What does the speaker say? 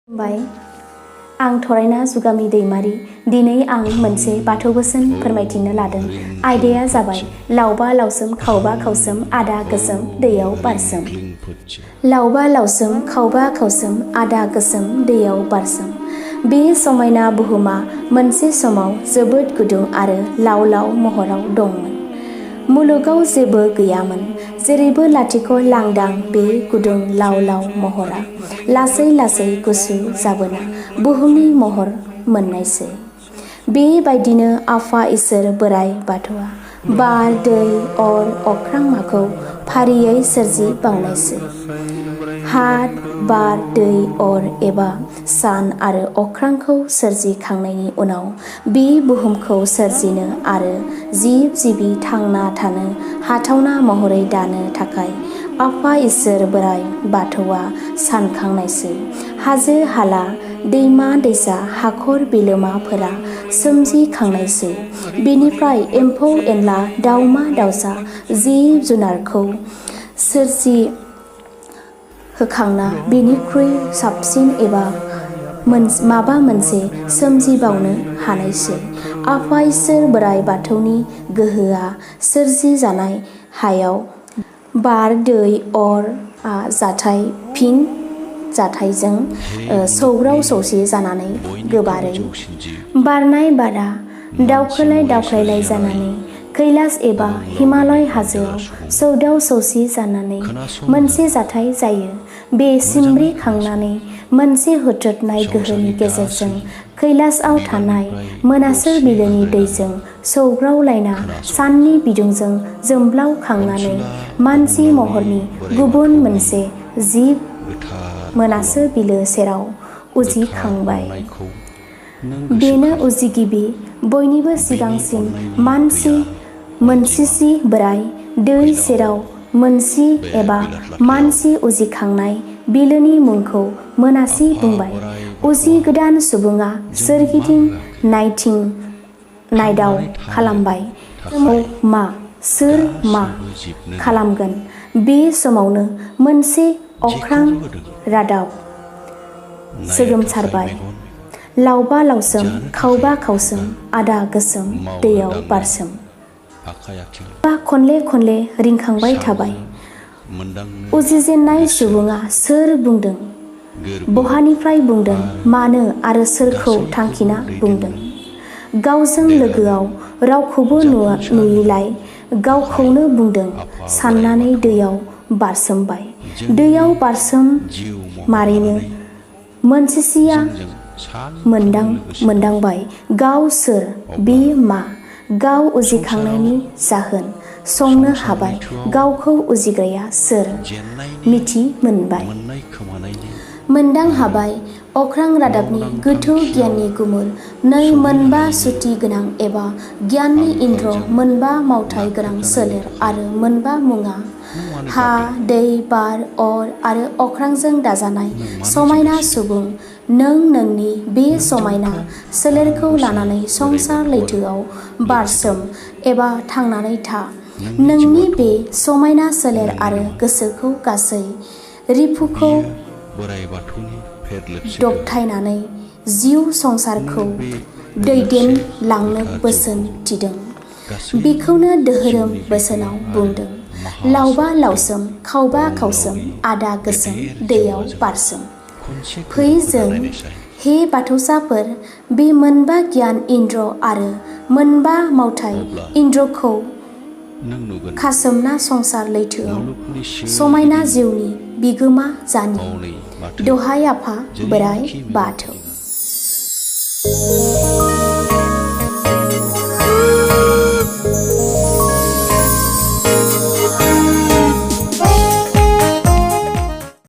बाय आं थरायना जुगामि दैमारि दिनै आं मोनसे बाथौ बोसोन फोरमायथिनो लादों। आयदाया जाबाय लावबा लावसोम खावबा खावसोम आदा गोसोम दैयाव बारसोम। लावबा लावसोम खावबा खावसोम आदा गोसोम दैयाव बारसोम। बे समायना बुहुमा मोनसे समाव जोबोद गुदुं आरो लाव लाव महराव दंमोन। मुलुगाव जेबो गैयामोन, जेरैबो लाथिख' लांदां। बे गुदुं लाव लाव महरा लासै लासै गुसु जाबोना बुहुमनि महर मोननायसै। बेबायदिनो आफा इसोर बोराइ बाथौआ बार दै अर अख्रांमाखौ फारियै सोरजि बावनायसै। हा बार दै अर एबा सान आरो अख्रांखौ सोरजिखांनायनि उनाव बे बुहुमखौ सोरजिनो आरो जिब जिबि थांना थानो हाथावना महरै दानो थाखाय आफा इसोर बोराइ बाथौआ सानखांनायसै। हाजो हाला दैमा दैसा हाखर बिलोमाफोरा सोमजिखांनायसै। बेनिफ्राय एम्फौ एनला दाउमा दाउसा जिब जुनारखौ सोरजि होखांना बेनिख्रुइ साबसिन एबा माबा मोनसे सोमजिबावनो हानायसै। आफा इसोर बोराइ बाथौनि गोहोआ सोरजि जानाय हायाव बार दै अरआ जाथाय फिन जाथायजों सौग्राव सौसि जानानै गोबारै बारनाय बारा दावखोलाय दावख्लायलाय जानानै कैलास एबा हिमालय हाजोआव सौदाव सौसि जानानै मोनसे जाथाय जायो। बे सिमब्रेखांनानै मोनसे हुथ्रोदनाय गोहोनि गेजेरजों कैलासआव थानाय मोनासोर बिलोनि दैजों सौग्रावलायना साननि बिदुंजों जोंब्लावखांनानै मानसि महरनि गुबुन मोनसे जिब मोनासो बिलो सेराव उजिखांबाय। बेनो उजिगिबि बयनिबो सिगांसिन मानसि मोनसिसि बोराइ दै सेराव मोनसि एबा मानसि उजिखांनाय बिलोनि मुंखौ मोनासि बुंबाय। उजि गोदान सुबुङा सोरगिदिं नायदाव खालामबाय। मा सोर मा खालामगोन बे समावनो मोनसे अख्रां रादाब सोगोमसारबाय। लावबा लावसोम खावबा खावसोम आदा गोसोम दैयाव बारसोम। बा खनले खनले रिंखांबाय थाबाय। उजिजेननाय सुबुङा सोर बुंदों, बहानिफ्राय बुंदों, मानो आरो सोरखौ थांखिना बुंदों। गावजों लोगोआव रावखौबो नुयैलाय गावखौनो बुंदों साननानै दैयाव बारसोमबाय। दैयाव बारसोममारैनो मोनसिया मोनदांबाय गाव सोर, बे मा, गाव उजिखांनायनि जाहोन संनो हाबाय। गावखौ उजिग्राया सोर मिथि मोनबाय। मोनदां हाबाय अख्रां रादाबनि गोथौ गियाननि गुमुर। नै मोनबा सुथि गोनां एबा गियाननि इन्द्र मोनबा मावथाय गोनां सोलेर आरो मोनबा मुङा हा दै बार अर आरो अख्रांजों दाजानाय समायना सुबुं। नों नोंनि बे समायना सोलेरखौ लानानै संसार लैथोआव बारसोम एबा थांनानै था। नोंनि बे समायना सोलेर आरो गोसोखौ गासै रिपुखौ दबथायनानै जिउ संसारखौ दैदेनलांनो बोसोन थिदों। बेखौनो धोरोम बोसोनाव बुंदों। लावबा लावसोम खावबा खावसोम आदा गोसोम दैयाव बारसोम। फै जों हे बाथौसाफोर बे मोनबा गियान इन्द्र आरो मोनबा मावथाय इन्द्रखौ खासोमना संसार लैथोआव समायना जिउनि बिगोमा जानि। दहाय आफा बोराइ बाथौ।